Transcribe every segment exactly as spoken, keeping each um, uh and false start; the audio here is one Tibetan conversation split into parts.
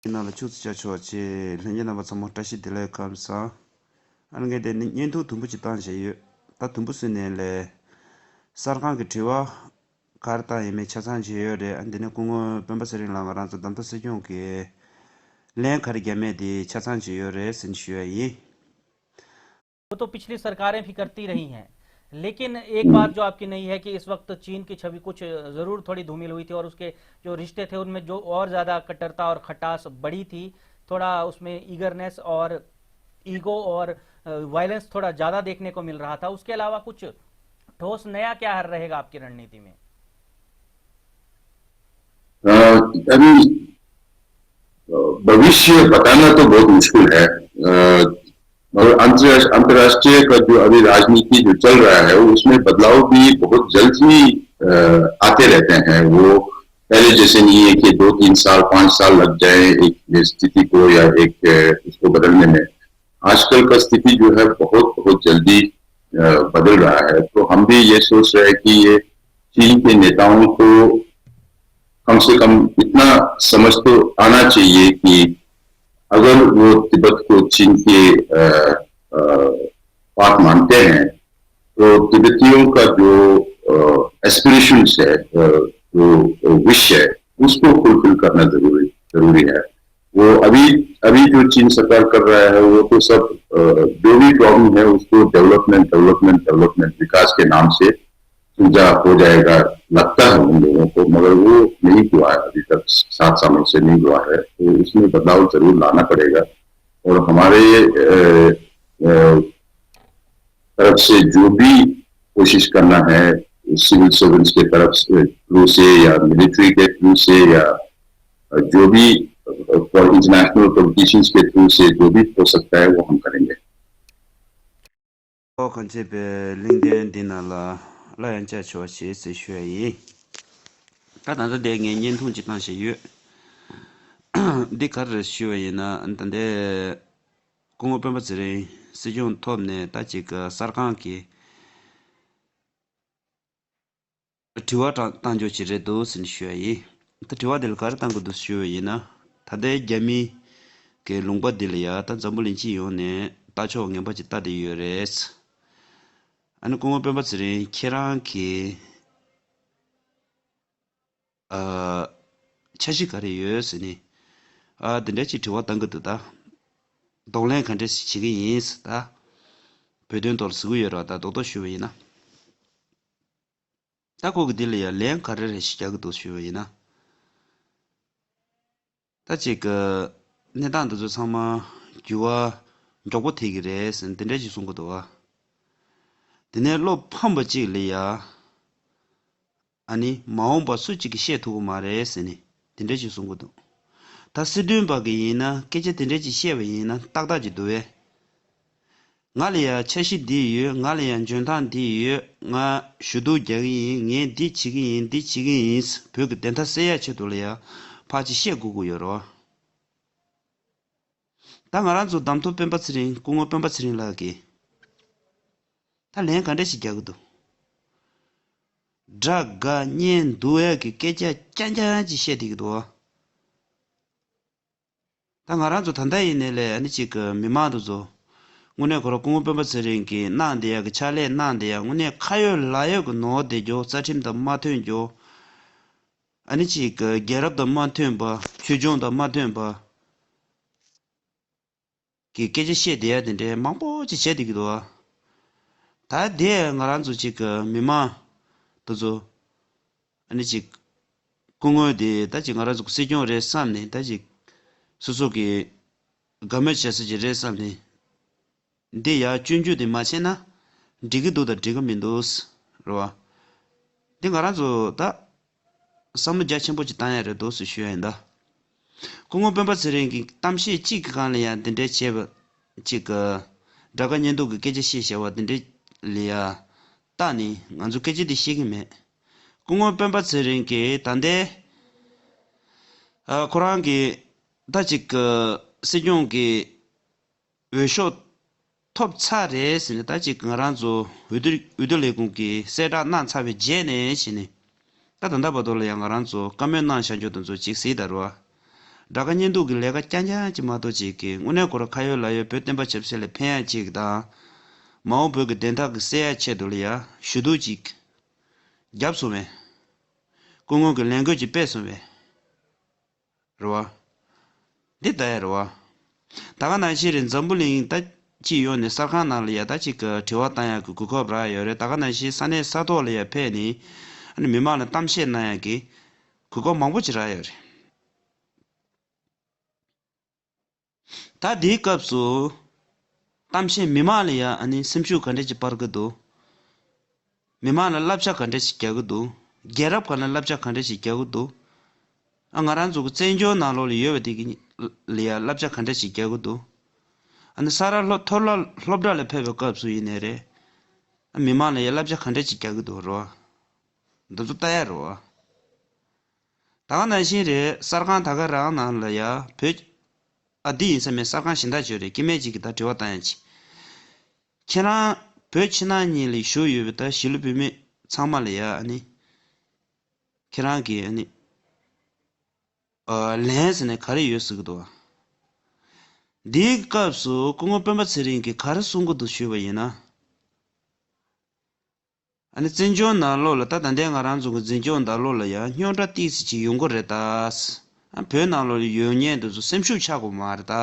ནང་ལ་ཕྱུགས་རྫི་བཅའ་ཆོག་ཅེས་ལྷན་རྒྱས་རྣམ་པ་ཚང་མ་བཀྲ་ཤིས་བདེ་ལེགས་ཁམས་བཟང་། ཨ་ནི་ངས་དེ་ནི་བརྙན་ཐུང་དུམ་བུ་ཅིག་བཏང་བཞིན་ཡོད། ད་དུམ་བུ་ཟིན་ནས་ལས། གསར་ཁང་གི་དྲི་བ་ག་རེ་བཏང་ཡིན་མིན་ཆ་ཚང་བྱས་ཡོད་རེད། ཨ་ནི་དེ་ནས་སྐུ་ངོ་སྤེན་པ་ཚེ་རིང་ལགས་ང་རང་ཚོ་བདམས་ཐོན་སྲིད་སྐྱོང་གི་ལན་ག་རེ་བརྒྱབ་མེད་དེ་ཆ་ཚང་བྱས་ཡོད་རེད་ཟེར་ནས་ཞུ་ཡ་ཡིན། वो तो पिछली सरकारें भी करती रही हैं। लेकिन एक बात जो आपकी नहीं है कि इस वक्त चीन की छवि कुछ ज़रूर थोड़ी धूमिल हुई थी और उसके जो रिश्ते थे उनमें जो और ज़्यादा कट्टरता और खटास बढ़ी थी। थोड़ा उसमें ईगरनेस और ईगो और वायलेंस थोड़ा ज़्यादा देखने को मिल रहा था। उसके अलावा कुछ ठोस नया क्या हर रहेगा आपकी रणनीति में? अभी भविष्य बताना तो बहुत मुश्किल है। और अंतर्राष्ट्रीय का जो अभी राजनीति जो चल रहा है उसमें बदलाव भी बहुत जल्द ही आते रहते हैं। वो पहले जैसे नहीं है कि दो तीन साल पांच साल लग जाए एक स्थिति को या एक उसको बदलने में। आजकल का स्थिति जो है बहुत बहुत जल्दी बदल रहा है। तो हम भी ये सोच रहे हैं कि ये चीन के नेताओं को कम से कम इतना समझ तो आना चाहिए कि अगर वो तिब्बत को चीन के पार्ट मानते हैं तो तिब्बतियों का जो एस्पिरेशंस है, जो विश है, उसको फुलफिल करना जरूरी जरूरी है। वो अभी अभी जो चीन सरकार कर रहा है वो तो सब जो भी प्रॉब्लम है उसको डेवलपमेंट डेवलपमेंट डेवलपमेंट विकास के नाम से सुलझा हो जाएगा लगता है उन लोगों को, मगर वो नहीं हुआ है अभी तक। सात सालों से नहीं हुआ है, तो इसमें बदलाव जरूर लाना पड़ेगा। और हमारे तरफ से जो भी कोशिश करना है सिविल सर्वेंट्स के तरफ से, थ्रू से या मिलिट्री के थ्रू से या जो भी इंटरनेशनल पॉलिटिशियंस के थ्रू से जो भी हो सकता है वो हम करेंगे। ཨོ་གང་བྱས་པའི་གླེང་སྟེགས་འདི་ནང་ལ་སླར་ཡང་བཅར་ཆོག་ཅེས་ཟེར་ཞུ་ཡ་ཡིན། ད་ད་ལྟ་དེ་ངས་བརྙན་ཐུང་ཅིག་བཏང་བཞིན་ཡོད། འདི་ག་རེ་ཞུ་བ་ཡིན་ན་ད་ལྟའི་སྐུ་ངོ་སྤེན་པ་ཚེ་རིང་སྲིད་སྐྱོང་ཐོབ་ནས་ད་ཅིག་གསར་ཁང་གི་དྲི་བ་བཏང་རྒྱུ་ཅིག་རེད་འདུག་ཟེར་ནས་ཞུ་ཡ་ཡིན། ད་དྲི་བ་འདི་ལ་ག་རེ་བཏང་དགོས་འདུག་ཞུ་བ་ཡིན་ན། ད་ལྟའི་རྒྱ་མི་གི་ལུང་པ་འདི་ལ་ཡ་ད་འཛམ་བུ་གླིང་སྤྱི་ཡོངས་ནས་ལྟ་ཕྱོགས་ངན་པ་ཅིག་ལྟ་བསྡད་ཡོད་རེད། ཨ་ནི་སྐུ་ངོ་སྤེན་པ་ཚེ་རིང་ཁྱེད་རང་གི་ཨ་འཆར་གཞི་ག་རེ་ཡོད་ཟེར་ནས་ཨ་འདི་འདྲ་ཅིག་དྲི་བ་བཏང་གི་འདུག་ད་གདོང་ལེན་ག་འདྲ་ཞིག་བྱེད་ཀྱི་ཡིན་ཟེར། ད་བོད་དོན་ཐོག་ལ་ཟེར་གི་ཡོད་ར། ད་རྡོག་རྡོག་ཞུ་བ་ཡིན་ན། ད་ཁོ་གི་འདི་ལ་ཡང་ལན་ག་རེ་རེ་ཞིག་རྒྱག་གི་འདུག་ཞུ་བ་ཡིན་ན། ད་ཅིག་གི་གནས་སྟངས་འདི་ཚོ་ཚང་མ་འགྱུར་བ་མགྱོགས་པོ་ཐེབས་ཀྱི་རེད་ཟེར་ནས་འདི་འདྲ་ཞིག་གསུང་གི་འདུག་བ། དེ་ནས་བློ་ཕམ་པ་ཅིག་ལ་ཡ་ཨ་ནི་མ་འོངས་པ་སུ་གཅིག་གིས་བཤད་ཐུབ་ཀྱི་མ་རེད་ཟེར་ནས་འདི་འདྲ་ཞིག་གསུང་གི་འདུག་ད་སྲིད་དོན་པ་གི་ཡིན་ན་སྐད་ཆ་དེ་འདྲ་ཅིག་བཤད་པ་ཡིན་ན་ཏག་ཏག་ཅིག་འདུག་བས། ང་ལ་ཡང་འཆར་གཞི་འདི་ཡོད། ང་ལ་ཡང་འཇོན་ཐང་འདི་ཡོད། ང་ཞུ་གཏུག་རྒྱག་གི་ཡིན། ངས་འདི་བྱེད་ཀྱི་ཡིན། འདི་བྱེད་ཀྱི་ཡིན། བོད་ཀྱི་བདེན་མཐའ་གསལ་ཡག་ཆེད་དུ་ལ་ཡང་ཕར་ཅིག་བཤད་དགོས་ཀྱི་ཡོད་རེད་བ། ད་ང་རང་ཚོ་གདམ་ཐོབ་སྤེན་པ་ཚེ་རིང་སྐུ་ངོ་སྤེན་པ་ཚེ་རིང་ལགས་ཀྱིས་ད་ལན་ག་འདྲ་ཞིག་རྒྱག་གི་འདུག་སྒྲ་དགའ་སྙན་འདུ་བའི་གི་སྐད་ཆ་རྐྱང་རྐྱང་ཅིག་བཤད་བསྡད་ཀྱི་འདུག་ད་ང་རང་ཚོ་ད་ལྟ་ཡིན་ནའི་ལས་ཨ་ནི་གཅིག་གི་མི་མང་དེ་ཚོ་དངོས་གནས་ཁོ་རང་སྐུ་ངོ་སྤེན་པ་ཚེ་རིང་གིས་གནང་བསྡད་ཡག་གི་ཕྱག་ལས་གནང་བསྡད་ཡག་དངོས་གནས་ཁ་ཡོད་ལག་ཡོད་ཀྱི་ནོར་བསྡད་རྒྱུ། རྩ་ཁྲིམས་དང་མ་མཐུན་རྒྱུ། ཨ་ནི་གཅིག་གི་རྒྱལ་རབས་དང་མ་མཐུན་པ། ཆོས་འབྱུང་དང་མ་མཐུན་པ་གི་སྐད་ཆ་བཤད་བསྡད་ཡག་དེ་འདྲའི་མང་པོ་ཅིག་བྱས་བསྡད་ཀྱི་འདུག་བ། ད་དེ་ང་རང་ཚོ་གཅིག་གི་མི་མང་དེ་ཚོ་ཨ་ནི་གཅིག་སྐུ་ངོ་དེ་ད་ཅིག་ང་རང་ཚོ་གི་སྲིད་སྐྱོང་རེད་བསམ་ནས། ད་ཅིག་སོ་སོ་གི་དགའ་མོས་བྱེད་ས་ཅིག་རེད་བསམ་ནས་འདི་ཡར་སྐྱོན་བརྗོད་དེ་མ་བྱས་ན་འགྲིག་གི་འདུག་དང་འགྲིག་གི་མི་འདུག་རེད་བ། འདི་ང་རང་ཚོ་ད་བསམ་བློ་རྒྱ་ཆེན་པོ་ཅིག་བཏང་ཡག་རེད་འདུག་ཟེར་ཞུ་ཡག་ཡིན་ད། སྐུ་ངོ་སྤེན་པ་ཚེ་རིང་གིས་གཏམ་བཤད་གཅིག་གི་སྒང་ལ་ཡང་འདི་འདྲའི་བྱས་པ་གཅིག་གི་སྒྲ་དགའ་སྙན་སྡུག་གི་སྐད་ཆ་བཤད་བཞག་པ་འདི་འདྲའི་ལ་ཡ་བལྟས་ནས་ང་ཚོ་སྐད་ཆ་འདི་བཤད་ཀྱི་མེད། སྐུ་ངོ་སྤེན་པ་ཚེ་རིང་གིས་ད་ལྟའི་ཨ་ཁོ་རང་གི་ད་ཅིག་གི་སྲིད་སྐྱོང་གི་འོས་ཤོག་ཐོབ་ཚར་རེད་ཟེར་ནས། ད་ཅིག་ང་རང་ཚོ་འོས་བསྡུ་འོས་བསྡུ་ལས་ཁུངས་ཀྱིས་གསལ་བསྒྲགས་གནང་ཚར་བའི་རྗེས་ནས་བྱས་ནས་ད་ད་ལྟ་བར་དུ་ལ་ཡང་ང་རང་ཚོ་བཀའ་མོལ་གནང་བཞག་རྒྱུ་དེ་ཚོ་ཅིག་གཟིགས་དང་རོ། དགྲ་དགའ་གཉེན་སྡུག་གི་ལས་ཀ་རྐྱང་རྐྱང་ཅིག་མ་གཏོགས་ཅིག་གི། དངོས་གནས་ཁོ་རང་ཁ་ཡོད་ལག་ཡོད་བོད་བསྟན་པ་ཆབ་སྲིད་ལ་ཕན་ཡག་ཅིག་དང་། མ་འོངས་བོད་ཀྱི་བདེན་མཐའ་གི་སེལ་ཡག་ཆེད་དུ་ལ་ཡ་ཞུ་གཏུག་ཅིག་བརྒྱབ་སོང་བས། སྐུ་ངོ་གི་ལས་འགུལ་ཅིག་སྤེལ་སོང་བས། རེད་བ། འདི་ལྟ་ཡ་རེད་བ། ད་ག་ནང་བཞིན་རེད། འཛམ་བུ་གླིང་ད་སྤྱི་ཡོངས་ནས་གསར་ཁང་ནང་ལ་ཡ་ད་ཅིག་གི་དྲི་བ་བཏང་ཡག་གི་གོ་སྐབས་རག་ཡོད་རེད། ད་ག་ནང་བཞིན་ས་གནས་ས་ཐོག་ལ་ཡ་ཕེབས་ནས་ཨ་ནི་མི་མང་ལ་གཏམ་བཤད་གནང་ཡག་གི་གོ་སྐབས་མང་པོ་ཅིག་རག་ཡོད་རེད། ད་དེའི་སྐབས་སུ་གཏམ་བཤད་མི་མང་ལ་ཡ་ཨ་ནི་སེམས་ཤུགས་ག་འདྲ་ཅིག་སྤར་གི་འདུག་མི་མང་ལ་བསླབ་བྱ་ག་འདྲ་ཞིག་རྒྱག་གི་འདུག་རྒྱལ་རབས་ཁག་ལ་བསླབ་བྱ་ག་འདྲ་ཞིག་རྒྱག་གི་འདུག་ཨ། ང་རང་ཚོ་གི་བཙན་བྱོལ་ནང་ལོགས་ལ་ཡོད་པ་དེ་གི་ལ་ཡ་བསླབ་བྱ་ག་འདྲ་ཞིག་རྒྱག་གི་འདུག་ཨ་ནི་ས་རཱ་སློབ་མཐོ་སློབ་སློབ་གྲྭ་ལ་ཕེབས་པའི་སྐབས་སུ་ཡིན་ནའི་རེད། ཨ། མི་མང་ལ་ཡ་བསླབ་བྱ་ག་འདྲ་ཞིག་རྒྱག་གི་འདུག་རོ། འདི་ཚོ་ལྟ་ཡ་རོ། ད་ག་ནང་བཞིན་རེད། གསར་ཁང་ད་ག་རང་ནང་ལ་ཡ་བོད། ཨ། འདི་ཡིན་ས་མེད། གསར་ཁང་གཞན་དག་ཅིག་རེད། སྐྱེ་དམན་ཅིག་གིས་ད་དྲི་བ་བཏང་ཡ་ཅིག་ཁྱེད་རང་བོད་ཕྱི་ནང་གཉིས་ལ་བཞུགས་ཡོད་པའི་ད་གཞིས་ལུས་བོད་མི་ཚང་མ་ལ་ཡ་ཨ་ནི། ཁྱེད་རང་གིས་ཨ་ནི། ཨ། ལན་ཟེར་ནས་ག་རེ་ཡོད་ཟེར་གི་འདུག་འདིའི་སྐབས་སུ་སྐུ་ངོ་སྤེན་པ་ཚེ་རིང་གིས་ག་རེ་གསུང་གི་འདུག་ཞུས་པ་ཡིན་ན། ཨ་ནི་བཙན་བྱོལ་ནང་ལོགས་ལ་ད་ད་ལྟའི་ང་རང་ཚོ་གི་འཛིན་སྐྱོང་ནང་ལོགས་ལ་ཡང་རྙོག་དྲ་ཏོག་ཙམ་ཅིག་ཡོང་གི་རེད་ད། ཨ། བོད་ནང་ལོགས་ལ་ཡོད་མཁན་དེ་ཚོ་སེམས་ཤུགས་ཆག་དགོས་མ་རེད་ད།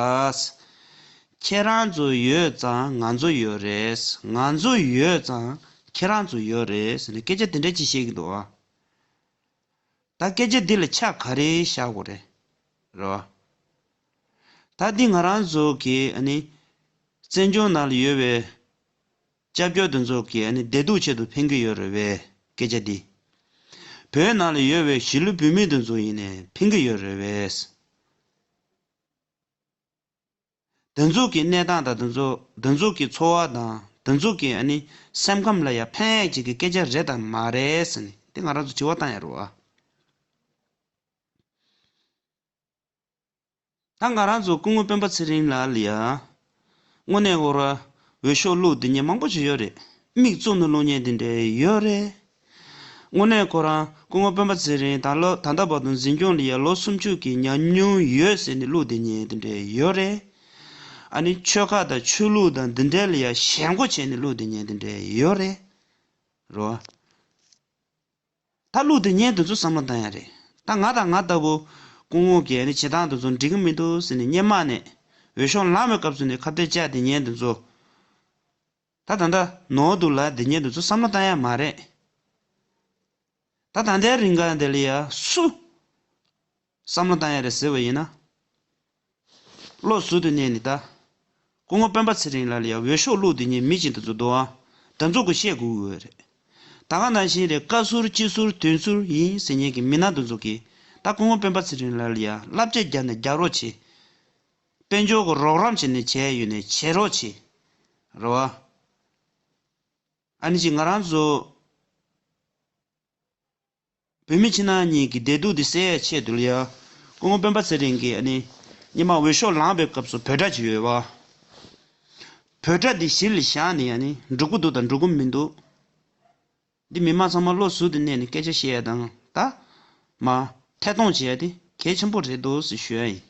ཁྱེད་རང་ཚོ་ཡོད་ཙང་ང་ཚོ་ཡོད་རེད། ང་ཚོ་ཡོད་ཙང་ཁྱེད་རང་ཚོ་ཡོད་རེད་ཟེར་ནས་སྐད་ཆ་དེ་འདྲ་ཅིག་བཤད་ཀྱི་འདུག་ཨ། ད་སྐད་ཆ་འདི་ལ་ཆ་ག་རེ་བཞག་དགོས་རེད། རེད་བ། ད་འདི་ང་རང་ཚོ་གི་ཨ་ནི་བཙན་བྱོལ་ནང་ལ་ཡོད་པའི་སྐྱབས་བཅོལ་དེ་ཚོ་གི་ཨ་ནི་བདེ་སྡུག་ཆེད་དུ་ཕན་གྱི་ཡོད་རེད་བས། སྐད་ཆ་འདི་བོད་ནང་ལ་ཡོད་པའི་གཞིས་ལུས་བོད་མི་དེ་ཚོ་ཡིན་ནའི་ཕན་གྱི་ཡོད་རེད་བས། དེ་ཚོ་གི་གནས་སྟངས་དང་། དེ་ཚོ་དེ་ཚོ་གི་འཚོ་བ་དང་། དེ་ཚོ་གི་ཨ་ནི་སེམས་ཁམས་ལ་ཡང་ཕན་ཡག་ཅིག་གི་སྐད་ཆ་རེད་དམ་མ་རེད་ཟེར་ནས་དེ་ང་རང་ཚོ་དྲི་བ་བཏང་ཡ་རེད་བ། ད་ང་རང་ཚོ་སྐུ་ངོ་སྤེན་པ་ཚེ་རིང་ལགས་ལ་ཡ། དངོས་གནས་ཁོ་རང་འོས་ཤོག་བླུགས་བསྡད་མཁན་མང་པོ་ཞིག་ཡོད་རེད། མིག་བཙུམ་ནས་བླུགས་མཁན་དེ་འདྲ་ཡོད་རེད། དངོས་གནས་ཁོ་རང་སྐུ་ངོ་སྤེན་པ་ཚེ་རིང་ད་ལོ་ད་ལྟ་བར་དུ་འཛིན་སྐྱོང་ལ་ཡ་ལོ་སུམ་ཅུ་གི་ཉམས་མྱོང་ཡོད་ཟེར་ནས་བླུགས་བསྡད་མཁན་དེ་འདྲ་ཡོད་རེད། ཨ་ནི་ཆོལ་ཁ་དང་ཆོས་ལུགས་དང་འདི་འདྲ་ལ་ཡ་ཞེན་ཁོག་བྱས་ནས་བླུགས་བསྡད་མཁན་དེ་འདྲ་ཡོད་རེད། རོ། ད་བླུགས་བསྡད་མཁན་དེ་ཚོ་བསམ་བློ་བཏང་ཡ་རེད། ད་ང་དང་ང་ལྟ་བུ་སྐུ་ངོ་གིས་ནི་བྱེད་སྟངས་དེ་ཚོ་འགྲིག་གི་མི་འདུག་ཟེར་ནས་སྔོན་མ་ནས་འོས་ཤོག་ལངས་པའི་སྐབས་སུ་ནས་ཁ་གཏད་བཅག་བསྡད་མཁན་དེ་ཚོ། ད་ད་ལྟ་ནོར་འདུག་ལབ་བསྡད་མཁན་དེ་ཚོ་བསམ་བློ་བཏང་ཡ་མ་རེད། ད་ད་ལྟའི་རིང་ག་འདི་ལ་ཡ་སུ་བསམ་བློ་བཏང་ཡ་རེད་ཟེར་བ་ཡིན་ན། བློ་གཟུ་དུ་གནས་ནས་ད། སྐུ་ངོ་སྤེན་པ་ཚེ་རིང་ལགས་ལ་ཡང་འོས་ཤོག་བླུགས་དེ་ཉིད་མི་གཅིག་དེ་ཚོ་འདུག་ཨ། དེ་ཚོ་གིས་བཤད་དགོས་ཀྱི་ཡོད་རེད། ད་ག་ནང་བཞིན་རེད། བཀའ་ཟུར་སྤྱི་ཟུར་དོན་ཟུར་ཡིན་ཟེར་མཁན་གྱི་མི་སྣ་དེ་ཚོ་གིས་ད་སྐུ་ངོ་སྤེན་པ་ཚེ་རིང་ལགས་ལ་ཡང་བསླབ་བྱ་རྒྱག་ན་རྒྱག་རོགས་བྱེད། དཔལ་འབྱོར་གྱི་རོགས་རམ་བྱེད་ན་བྱས་ཡོད་ན་བྱེད་རོགས་བྱེད། རེད་བ། ཨ་ནི་ཅིག་ང་རང་ཚོ་བོད་མི་ཕྱི་ནང་གཉིས་ཀྱི་བདེ་སྡུག་འདི་སེལ་ཡའི་ཆེད་དུ་ལ་ཡ། སྐུ་ངོ་སྤེན་པ་ཚེ་རིང་གིས་ཨ་ནི་སྔོན་མ་འོས་ཤོག་ལངས་པའི་སྐབས་སུ་འབོད་སྒྲ་ཅིག་ཡོད་པ། འབོད་སྒྲ་འདི་གཞི་ལ་བཞག་ནས་ཨ་ནི་འགྲིག་གི་འདུག་དང་འགྲིག་གི་མི་འདུག་འདི་མི་མང་ཚང་མ་བློ་གཟུ་དུ་གནས་ནས་སྐད་ཆ་བཤད་ཡ་དང་། ད་མ་ཐད་གཏོང་བྱེད་ཡ་དེ་གལ་ཆེན་པོ་རེད་འདུག་ཟེར་ཞུ་ཡ་ཡིན།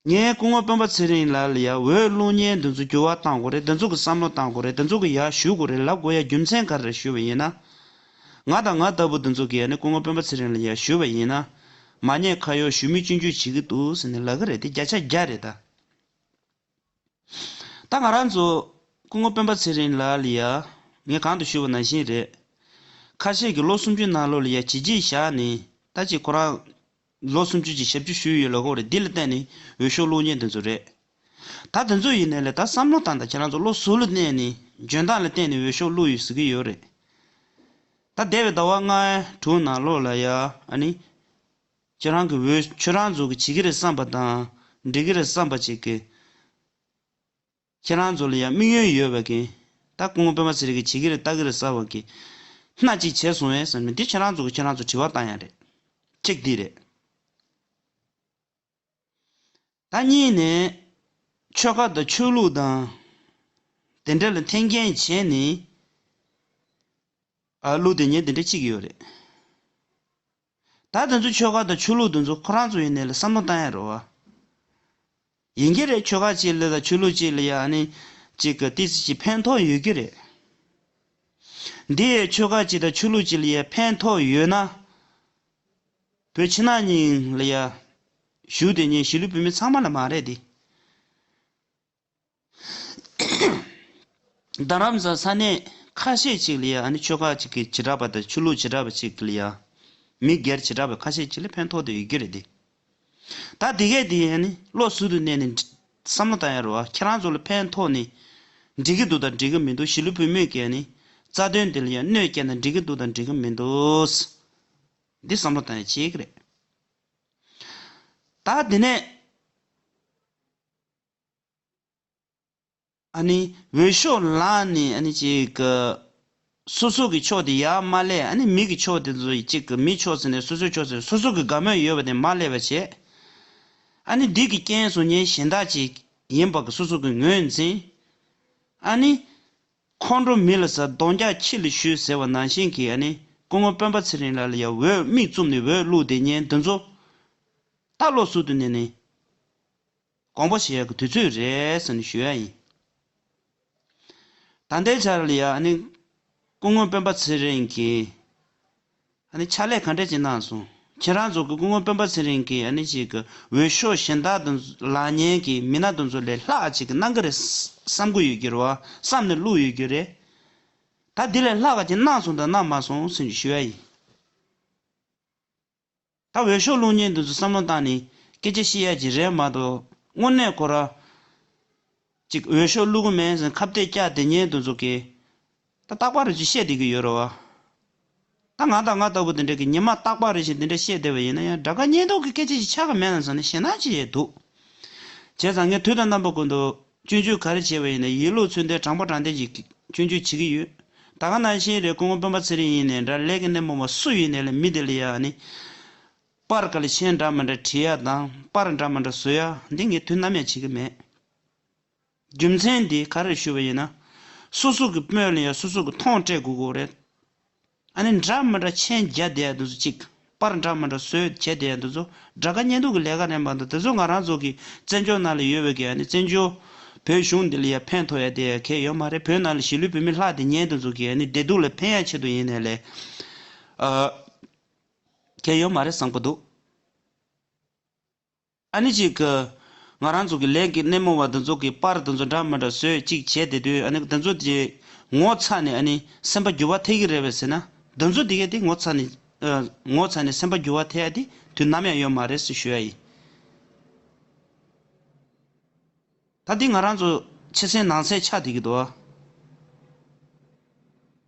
ངས་སྐུ་ངོ་སྤེན་པ་ཚེ་རིང་ལགས་ལ་ཡ་འོས་བླུག་མཁན་འདི་ཚོ་འགྱུར་བ་གཏང་དགོས་རེད། འདི་ཚོ་གིས་བསམ་བློ་གཏང་དགོས་རེད། འདི་ཚོ་གིས་ཡར་ཞུ་དགོས་རེད་ལབ་དགོས་ཡ་རྒྱུ་མཚན་ག་རེ་རེད་ཞུས་པ་ཡིན་ན། ང་དང་ང་ལྟ་བུ་འདི་ཚོ་གིས་ཨ་ནི་སྐུ་ངོ་སྤེན་པ་ཚེ་རིང་ལ་ཡ་ཞུས་པ་ཡིན་ན། མ་ཉེས་ཁ་གཡོགས་ཞུ་མི་སྐྱོན་བརྗོད་བྱེད་ཀྱི་འདུག་ཟེར་ནས་ལབ་ཀྱི་རེད་དེ། བརྒྱ་ཆ་བརྒྱ་རེད་ད། ད་ང་རང་ཚོ་སྐུ་ངོ་སྤེན་པ་ཚེ་རིང་ལགས་ལ་ཡ། ངས་གོང་དུ་ཞུས་པ་ནང་བཞིན་རེད། ཁ་ཤས་ཀྱིས་ལོ་སུམ་ཅུ་ནང་ལོགས་ལ་ཡ་བྱས་རྗེས་བཞག་ནས། ད་ཅིག་ཁོ་རང་ལོ་སུམ་ཅུ་ཅིག་ཞབས་ཕྱི་ཞུས་ཡོད་ལབ་ཀྱི་ཡོད་རེད། འདི་ལ་བརྟེན་ནས་འོས་ཤོག་བླུག་མཁན་དེ་ཚོ་རེད། ད་དེ་ཚོ་ཡིན་ནའི་ལས་ད་བསམ་བློ་བཏང་དང་། ཁྱེད་རང་ཚོ་བློ་གཟུ་ལ་གནས་ནས་འཇོན་ཐང་ལ་བརྟེན་ནས་འོས་ཤོག་བླུགས་ཡོད་ཟེར་གྱི་ཡོད་རེད། ད་འདས་པའི་ཟླ་བ་ལྔ་དྲུག་ནང་ལོགས་ལ་ཡ་ཨ་ནི། ཁྱེད་རང་གི་འོས། ཁྱེད་རང་ཚོ་གིས་བྱེད་ཀྱི་རེད་བསམ་པ་དང་། འགྲིག་གི་རེད་བསམ་པ་ཅིག་གི། ཁྱེད་རང་ཚོ་ལ་ཡང་དམིགས་ཡུལ་ཡོད་པ་གི། ད་སྐུ་ངོ་སྤེན་པ་ཚེ་རིང་གིས་བྱེད་ཀྱི་རེད་ལྟ་གི་རེད་བསམ་པ་གི། སྣ་གཅིག་བྱས་སོང་བས་བསམ་ནས་འདི་ཁྱེད་རང་ཚོ་གིས་ཁྱེད་རང་ཚོ་དྲི་བ་བཏང་ཡ་རེད། གཅིག་འདི་རེད། ད་གཉིས་ནས། ཆོལ་ཁ་དང་ཆོས་ལུགས་དང་། དེ་འདྲ་ལ་འཐེན་འཁྱེར་བྱས་ནས། ཨ། བླུགས་བསྡད་མཁན་དེ་འདྲ་གཅིག་ཡོད་རེད། ད་དེ་ཚོ་ཆོལ་ཁ་དང་ཆོས་ལུགས་དེ་ཚོ་ཁོ་རང་ཚོ་ཡིན་ནའི་ལ་བསམ་བློ་བཏང་ཡ་རེད་བ། ཡིན་གྱི་རེད། ཆོལ་ཁ་གཅིག་ལ་དང་ཆོས་ལུགས་གཅིག་ལ་ཡ་ཨ་ནི་གཅིག་གི་ཏི་སི་གཅིག་ཕན་ཐོགས་ཡོད་ཀྱི་རེད། འདི་ཡའི་ཆོལ་ཁ་གཅིག་དང་ཆོས་ལུགས་གཅིག་ལ་ཡ་ཕན་ཐོགས་ཡོད་ན། བོད་ཕྱི་ནང་གཉིས་ལ་ཡ་བཞུགས་དེ་ཉིད་གཞིས་ལུས་བོད་མི་ཚང་མ་ལ་མ་རེད་དེ། རྡ་རམ་ས་ས་གནས་ཁ་ཤས་ཅིག་ལ་ཡ་ཨ་ནི་ཆོལ་ཁ་ཅིག་གི་བྱེ་བྲག་པ་དང་ཆོས་ལུགས་བྱེ་བྲག་པ་ཅིག་ལ་ཡ། མི་སྒེར་བྱེ་བྲག་པ་ཁ་ཤས་ཅིག་ལ་ཕན་ཐོགས་ཏེ་ཡོད་ཀྱི་རེད་དེ། ད་དེ་གས་དེ་ཨ་ནི་བློ་གཟུ་དུ་གནས་ནས་བསམ་བློ་བཏང་ཡ་རེད་བ། ཁྱེད་རང་ཚོ་ལ་ཕན་ཐོགས་ནས་འགྲིག་གི་འདུག་དང་འགྲིག་གི་མི་འདུག་གཞིས་ལུས་བོད་མི་གས་ཨ་ནི་རྩ་དོན་དེ་ལ་ཡ་གནོད་སྐྱེལ་ན་འགྲིག་གི་འདུག་དང་འགྲིག་གི་མི་འདུག་འདི་བསམ་བློ་བཏང་ཡ་བྱེད་ཀྱི་རེད། ད་དེ་ནས། ཨ་ནི་འོས་ཤོག་ལངས་ནས་ཨ་ནི་ཅིག་གི་སོ་སོ་གི་ཕྱོགས་དེ་ཡར་མ་སླེབས། ཨ་ནི་མི་གི་ཕྱོགས་དེ་ཚོ་ཅིག་གི་མི་ཕྱོགས་ཟེར་ནས་སོ་སོའི་ཕྱོགས་ཟེར་སོ་སོ་གི་དགའ་མོས་ཡོད་པ་དེ་མ་སླེབས་པ་བྱས། ཨ་ནི་འདི་གི་རྐྱེན་བཟོ་མཁན་གཞན་དག་ཅིག་ཡིན་པ་གི་སོ་སོ་གི་ངོས་འཛིན། ཨ་ནི་ཁོང་ཁྲོ་མི་ལ་ཟ་གདོང་རྒྱག་ཁྱི་ལ་གཞུས་ཟེར་བ་ནང་བཞིན་གྱི་ཨ་ནི་སྐུ་ངོ་སྤེན་པ་ཚེ་རིང་ལགས་ལ་ཡ་འོས་མིག་བཙུམ་ནས་འོས་བླུགས་བསྡད་མཁན་འདི་ཚོ་ད་བློ་གཟུ་དུ་ནས་ནི། དགོངས་པ་བཞེས་ཡག་གི་དུས་ཚོད་རེད་ཟེར་ནས་ཞུ་ཡ་ཡིན། ད་ལྟའི་ཆར་ལ་ཡ་ཨ་ནི་སྐུ་ངོ་སྤེན་པ་ཚེ་རིང་གིས་ཨ་ནི་ཕྱག་ལས་ག་འདྲ་ཅིག་གནང་སོང་། ཁྱེད་རང་ཚོ་གི་སྐུ་ངོ་སྤེན་པ་ཚེ་རིང་གིས་ཨ་ནི་ཅིག་གི་འོས་ཤོག་གཞན་དག་དང་ལངས་མཁན་གྱི་མི་སྣ་དེ་ཚོ་ལས་ལྷག་ཅིག་གི་གནང་གི་རེད་བསམ་གི་ཡོད་ཀྱི་རེད་བ། བསམ་ནས་བླུགས་ཡོད་ཀྱི་རེད། ད་འདི་ལས་ལྷག་ག་ཅིག་གནང་སོང་དང་གནང་མ་སོང་ཟེར་ནས་ཞུ་ཡ་ཡིན། ད་འོས་ཤོག་བླུག་མཁན་འདི་ཚོ་བསམ་བློ་བཏང་ནས་སྐད་ཆ་བཤད་ཡ་ཅིག་རེད་མ་གཏོགས། དངོས་གནས་ཁོ་ར་ཅིག་འོས་ཤོག་བླུག་གི་མེད་ཟེར་ཁ་གཏད་བཅག་བསྡད་མཁན་འདི་ཚོ་གིས་ད་རྟག་པར་ཅིག་བཤད་བསྡད་ཀྱི་ཡོད་རེད་བ། ད་ང་དང་ང་ལྟ་བུ་དེ་འདྲ་གི་ཉི་མ་རྟག་པར་རེ་བཞིན་དེ་འདྲ་བཤད་བསྡད་པ་ཡིན་ན་ཡང་དགྲ་དགའ་གཉེན་སྡུག་གི་སྐད་ཆ་ཞིག་ཆགས་ཀྱི་མེད་ན་བསམ་ནས་ཞེད་སྣང་ཅིག་ཡོད་འདུག་བྱས་ཙང་ངས་དུས་དང་རྣམ་པ་ཀུན་ཏུ་སྐྱོན་བརྗོད་ག་རེ་བྱས་པ་ཡིན་ན་ཡིད་བློ་མཚོན་ཐབས་དྲང་པོ་དྲང་བདེན་གྱི་སྐྱོན་བརྗོད་བྱེད་ཀྱི་ཡོད། ད་ག་ནང་བཞིན་རེད། སྐུ་ངོ་སྤེན་པ་ཚེ་རིང་ཡིན་ནའི་འདྲ། ལས་ཀྱི་སྣེ་མོ་བ་སུ་ཡིན་ནའི་ལས་མི་དེ་ལ་ཡ་ནི་པར་ག་ལ་མཆན་འདྲ་མི་འདྲ་བྲིས་ཡ་དང་པར་འདྲ་མི་འདྲ་བཟོ་ཡ་འདི་ངས་དུས་ནམ་ཡང་བྱེད་ཀྱི་མེད། རྒྱུ་མཚན་འདི་ག་རེ་ཞུས་པ་ཡིན་ན། སོ་སོ་གི་དཔོན་ལ་ཡང་སོ་སོ་གི་མཐོང་སྤྲད་དགོས་ཀྱི་རེད། ཨ་ནི་འདྲ་མི་འདྲ་མཆན་རྒྱག་བསྡད་ཡ་འདི་ཚོ་གཅིག་པར་འདྲ་མི་འདྲ་བཟོས་བྱས་བསྡད་ཡ་འདི་ཚོ་དགྲ་དགའ་གཉེན་སྡུག་གི་ལས་ཀ་རེད་མ་གཏོགས། དེ་ཚོ་ང་རང་ཚོ་གི་བཙན་བྱོལ་ནང་ལ་ཡོད་པའི་གི་ཨ་ནི་བཙན་བྱོལ་བོད་གཞུང་འདི་ལ་ཡང་ཕན་ཐོགས་ཡ་དེ་ཡང་གལ་ཡོད་མ་རེད། བོད་ནང་ལ་གཞིས་ལུས་བོད་མི་ལྷག་བསྡད་མཁན་འདི་ཚོ་གི་ཨ་ནི་བདེ་སྡུག་ལ་ཕན་ཡ་ཆེད་དུ་ཡིན་ནའི་ལས། ཨ། གལ་ཡོད་མ་རེད་བསམ་གི་འདུག་ཨ་ནི་ཅིག་གི་ང་རང་ཚོ་གི་ལས་ཀྱི་སྣེ་མོ་བ་འདི་ཚོ་གི་པར་འདི་ཚོ་འདྲ་མི་འདྲ་བཟོས་ཅིག་བྱས་བསྡད་དུས། ཨ་ནི་འདི་ཚོ་དེ་ངོ་ཚ་ནས་ཨ་ནི་སེམས་པ་འགྱུར་བ་ཐེབས་ཀྱི་རེད་པས་ཟེར་ན། འདི་ཚོ་དེ་གས་དེ་ངོ་ཚ་ནས་ཨ། ངོ་ཚ་ནས་སེམས་པ་འགྱུར་བ་ཐེབས་ཡ་དེ་དུས་ནམ་ཡང་ཡོད་མ་རེད་ཟེར་ཞུ་ཡ་ཡིན། ད་འདི་ང་རང་ཚོ་ཕྱི་གསལ་ནང་གསལ་ཆགས་བསྡད་ཀྱི་འདུག་ཨ།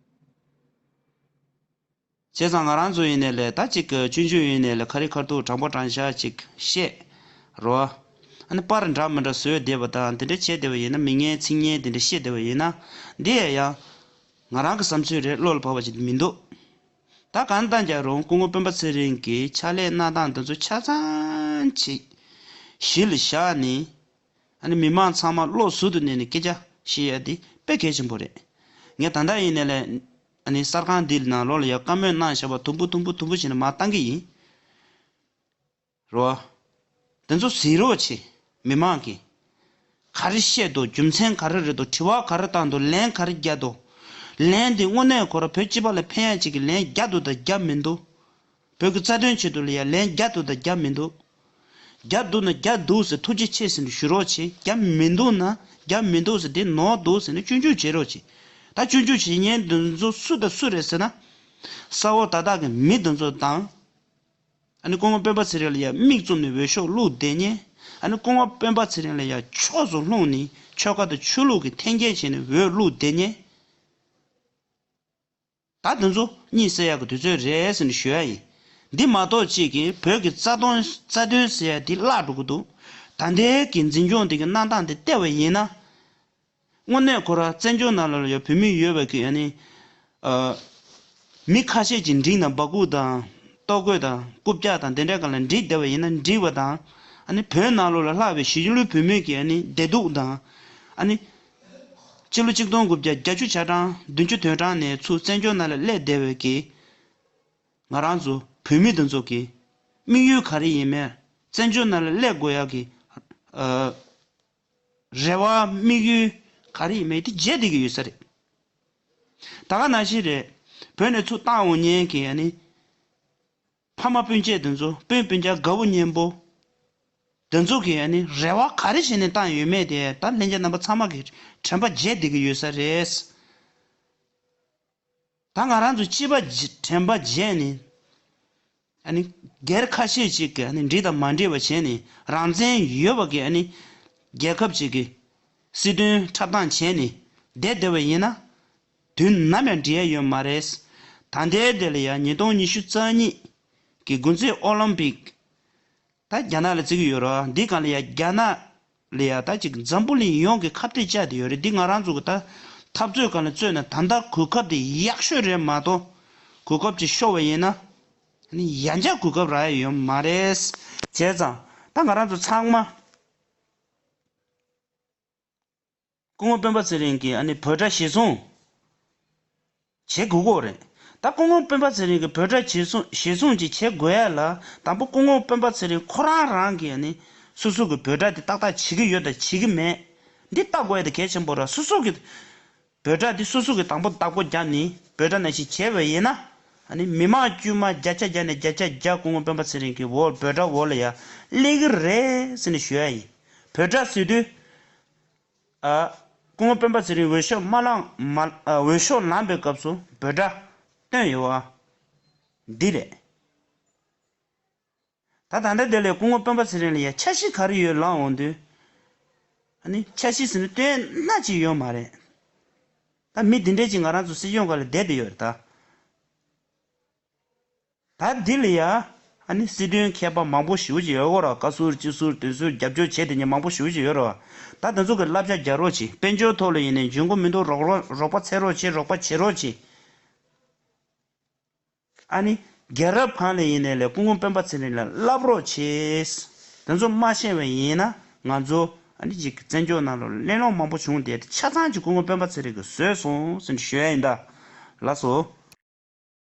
བྱས་ཙང་ང་རང་ཚོ་ཡིན་ནའི་ལས་ད་ཅིག་གི་སྐྱོན་བརྗོད་ཡིན་ནའི་ལས་ཁ་རི་ཁ་ཐུག་དྲང་པོ་དྲང་བཞག་ཅིག་བཤད་རོགས། ཨ་ནི་པར་འདྲ་མི་འདྲ་བཟོས་བསྡད་པ་དང་དེ་འདྲ་བྱས་བསྡད་པ་ཡིན་ན། མི་ངན་ཚིག་ངན་དེ་འདྲ་བཤད་བསྡད་པ་ཡིན་ན། འདི་ཡང་ཡང་ང་རང་གི་བསམ་ཚུལ་རེད། བློ་ལ་བབས་པ་ཅིག་མི་འདུག་ད་གང་ལྟར་ཀྱང་རུང་སྐུ་ངོ་སྤེན་པ་ཚེ་རིང་གི་ཕྱག་ལས་གནང་སྟངས་འདི་ཚོ་ཆ་ཚང་ཅིག་གཞི་ལ་བཞག་ནས། ཨ་ནི་མི་མང་ཚང་མ་བློ་གཟུ་དུ་གནས་ནས་སྐད་ཆ་བཤད་ཡ་དེ་དཔེ་གལ་ཆེན་པོ་རེད། ངས་ད་ལྟ་ཡིན་ནའི་ལས་ཨ་ནི་གསར་ཁང་འདི་ནང་ལོགས་ལ་ཡ་བཀའ་མོལ་གནང་བཞག་པ་དུམ་བུ་དུམ་བུ་དུམ་བུ་བྱས་ནས་མར་བཏང་གི་ཡིན། རོ། དེ་ཚོ་གཟིགས་རོགས་བྱེད། མི་མང་གིས་ག་རེ་བཤད་འདུག་རྒྱུ་མཚན་ག་རེ་རེད་འདུག་དྲི་བ་ག་རེ་བཏང་འདུག་ལན་ག་རེ་བརྒྱབ་འདུག་ལན་དེ་དངོས་གནས་ཁོ་རང་བོད་སྤྱི་པ་ལ་ཕན་ཡ་ཅིག་གི་ལན་བརྒྱབ་འདུག་དང་བརྒྱབ་མི་འདུག་བོད་ཀྱི་རྩ་དོན་ཆེད་དུ་ལ་ཡ་ལན་བརྒྱབ་འདུག་དང་བརྒྱབ་མི་འདུག་བརྒྱབ་འདུག་ན་བརྒྱབ་འདུག་ཟེར་ཐུགས་རྗེ་ཆེ་ཟེར་ནས་ཞུ་རོགས་བྱེད། བརྒྱབ་མི་འདུག་ན་བརྒྱབ་མི་འདུག་ཟེར་དེ་ནོར་འདུག་ཟེར་ནས་སྐྱོན་བརྗོད་བྱེད་རོགས་བྱེད། ད་སྐྱོན་བརྗོད་བྱེད་མཁན་འདི་ཚོ་སུ་དང་སུ་རེད་ཟེར་ན། ས་འོག་ད་དག་གི་མི་འདི་ཚོ་དང་། ཨ་ནི་སྐུ་ངོ་སྤེན་པ་ཚེ་རིང་ལ་ཡ་མིག་བཙུམ་ནས་འོས་ཤོག་བླུགས་བསྡད་མཁན། ཨ་ནི་སྐུ་ངོ་སྤེན་པ་ཚེ་རིང་ལ་ཡ་ཕྱོགས་སུ་ལྷུང་ནས་ཆོལ་ཁ་དང་ཆོས་ལུགས་ཀྱི་འཐེན་འཁྱེར་བྱས་ནས་འོས་བླུགས་བསྡད་མཁན། ད་དེ་ཚོ་གཉིད་སད་ཡག་གི་དུས་ཚོད་རེད་ཟེར་ནས་ཞུ་ཡ་ཡིན། འདི་མ་གཏོགས་གཅིག་གིས་བོད་ཀྱི་རྩ་དོན་རྩ་དོན་ཟེར་ཡ་འདི་བརླག་འགྲོ་གི་འདུག་ད་ལྟའི་གི་འཛིན་སྐྱོང་འདི་གི་གནང་སྟངས་འདི་བལྟས་པ་ཡིན་ན། དངོས་གནས་ཁོ་རང་བཙན་བྱོལ་ནང་ལ་ཡང་བོད་མི་ཡོད་པ་གི་ཨ་ནི། ཨ། མི་ཁ་ཤས་ཀྱིས་འགྲིག་ན་སྦ་ཁུག་དང་ལྟོ་གོས་དང་རྐུབ་བཀྱག་དང་དེ་འདྲའི་སྒང་ལ་འགྲིག་བསྡད་པ་ཡིན་ན་འགྲིག་པ་དང་། ཨ་ནི་བོད་ནང་ལོགས་ལ་ལྷག་པའི་གཞིས་ལུས་བོད་མི་གི་ཨ་ནི་བདེ་སྡུག་དང་། ཨ་ནི་ཕྱི་ལོ་ཆིག་སྟོང་དགུ་བརྒྱ་བརྒྱད་ཅུ་གྱ་གྲངས་བདུན་ཅུ་དོན་གྲངས་ནས་ཚུར་བཙན་བྱོལ་ནང་ལ་སླེབས་བསྡད་པའི་གི་ང་རང་ཚོ་བོད་མི་དེ་ཚོ་གི་ དམིགས་ཡུལ་ག་རེ་ཡིན་མིན། བཙན་བྱོལ་ནང་ལ་སླེབས་དགོས་ཡག་གི་ཨ་རེ་བ་དམིགས་ཡུལ་ག་རེ་ཡིན་མིན་དེ་བརྗེད་བསྡད་ཀྱི་ཡོད་ས་རེད། ད་ག་ནང་བཞིན་རེད། བོད་ནས་ཚུར་བཏང་འོང་མཁན་གྱི་ཨ་ནི་ཕ་མ་སྤུན་མཆེད་དེ་ཚོ། སྤུན་སྤུན་ཀྱག་དགའ་བོ་གཉེན་པོ་དེ་ཚོ་གི་ཨ་ནི་རེ་བ་ག་རེ་བྱས་ནས་བཏང་ཡོད་མེད་དེ་ད་ལྷན་རྒྱས་རྣམ་པ་ཚང་མ་གི་དྲན་པ་བརྗེད་བསྡད་ཀྱི་ཡོད་ས་རེད། ད་ང་རང་ཚོ་སྤྱི་པ་དྲན་པ་བརྗེད་ནས། ཨ་ནི་སྒེར་ཁ་ཤས་ཅིག་གིས་ཨ་ནི་འགྲིག་དང་མ་འགྲིག་པ་བྱས་ནས། རང་བཙན་ཡོད་པ་གི་ཨ་ནི་རྒྱལ་ཁབ་ཅིག་གི་སྲིད་དོན་འཁྲབ་སྟངས་བྱས་ནས་བསྡད་བསྡད་པ་ཡིན་ན། དུས་ནམ་ཡང་འགྲིག་ཡ་ཡོད་མ་རེད། ད་ལྟའི་དེ་ལ་ཡ་ཉིས་སྟོང་ཉི་ཤུ་རྩ་གཉིས་ཀྱི་དགུན་ཚེས་ཨོ་ལིམ་པིག་ད་རྒྱ་ནག་ལ་བརྩི་གི་ཡོད་རེད། འདི་སྒང་ལ་ཡ་རྒྱ་ནག་ལ་ཡ་ད་ཅིག་འཛམ་བུ་གླིང་ཡོངས་ཀྱི་ཁ་གཏད་བཅག་བསྡད་ཡོད་རེད། འདི་ང་རང་ཚོ་གི་ད་འཐབ་རྩོད་སྒང་ལ་རྩོད་ན་ད་ལྟ་གོ་སྐབས་དེ་ཡག་ཤོས་རེད་མ་གཏོགས། གོ་སྐབས་ཅིག་ཤོར་བ་ཡིན་ན། ནི་ཡང་བསྐྱར་གོ་སྐབས་རག་ཡ་ཡོད་མ་རེད། བྱས་ཙང་ད་ང་རང་ཚོ་ཚང་མ་སྐུ་ངོ་སྤེན་པ་ཚེ་རིང་གིས་ཨ་ནི་འབོད་སྒྲ་གཞིར་བཟུང་བྱེད་དགོས་ཀྱི་རེད། ད་སྐུ་ངོ་སྤེན་པ་ཚེ་རིང་གིས་འབོད་སྒྲ་གཞིར་བཟུང་གཞིར་བཟུང་ཅིག་བྱེད་དགོས་ཡ་ལ། དང་པོ་སྐུ་ངོ་སྤེན་པ་ཚེ་རིང་ཁོ་རང་རང་གིས་ཨ་ནི་སོ་སོ་གི་འབོད་སྒྲ་དེ་ཏག་ཏག་བྱེད་ཀྱི་ཡོད་དང་བྱེད་ཀྱི་མེད། འདི་བལྟ་དགོས་ཡ་དེ་གལ་ཆེན་པོ་རེད། སོ་སོ་གི་འབོད་སྒྲ་འདི་སོ་སོ་གིས་དང་པོ་བདག་པོ་རྒྱབ་ནས་འབོད་སྒྲ་ནང་བཞིན་བྱས་པ་ཡིན་ན། ཨ་ནི་མི་མང་དཀྱུས་མ་བརྒྱ་ཆ་བརྒྱ་ནས་བརྒྱ་ཆ་བརྒྱ་སྐུ་ངོ་སྤེན་པ་ཚེ་རིང་གི་འོག་འབོད་སྒྲ་འོག་ལ་ཡ་སླེབས་ཀྱི་རེད་ཟེར་ནས་ཞུ་ཡ་ཡིན། འབོད་སྒྲ་ཟེར་དུས། ཨ། སྐུ་ངོ་སྤེན་པ་ཚེ་རིང་འོས་ཤོག་མ་བླངས་མ། ཨ། འོས་ཤོག་ལངས་པའི་སྐབས་སུ་འབོད་སྒྲ་བཏོན་ཡོད་པ་འདི་རེད། ད་ད་ལྟ་དེ་ལས་སྐུ་ངོ་སྤེན་པ་ཚེ་རིང་ལ་ཡ་འཆར་གཞི་ག་རེ་ཡོད་ལབ་འོང་དུས། ཨ་ནི་འཆར་གཞི་ཟེར་ནས་བཏོན་སྣ་གཅིག་ཡོད་མ་རེད། ད་མི་འདི་འདྲས་ཅིག་ང་རང་ཚོ་སྲིད་སྐྱོང་སྒང་ལ་བསྡད་བསྡད་ཡོད་རེད་ད། ད་འདི་ལ་ཡ་ཨ་ནི་སྲིད་དོན་མཁས་པ་མང་པོ་ཞེ་པོ་ཅིག་ཡོད་རེད། བཀའ་ཟུར་སྤྱི་ཟུར་དོན་ཟུར་རྒྱབ་སྐྱོར་བྱེད་བསྡད་མཁན་མང་པོ་ཞེ་པོ་ཅིག་ཡོད་རེད། ད་དེ་ཚོ་གི་བསླབ་བྱ་རྒྱག་རོགས་བྱེད། དཔལ་འབྱོར་ཐོག་ལ་ཡིན་ནའི་འཇོན་པོ་མི་འདུག་རོགས་རོགས་རོགས་པ་འཚོལ་རོགས་བྱེད། རོགས་པ་བྱེད་རོགས་བྱེད། ཨ་ནི་རྒྱལ་རབས་སྒང་ལ་ཡིན་ནའི་ལས་སྐུ་ངོ་སྤེན་པ་ཚེ་རིང་ལ་བསླབ་རོགས་བྱེད། དེ་ཚོ་མ་ཤེས་པ་ཡིན་ན་ང་ཚོ་ཨ་ནི་ཅིག་བཙན་བྱོལ་ནང་ལ་གླེང་སློང་མང་པོ་བྱུང་སྟེ། ཆ་ཚང་ཅིག་སྐུ་ངོ་སྤེན་པ་ཚེ་རིང་གིས་བཟོས་སོང་ཟེར་ནས་ཞུ་ཡ་ཡིན་ད། ལགས་སོ།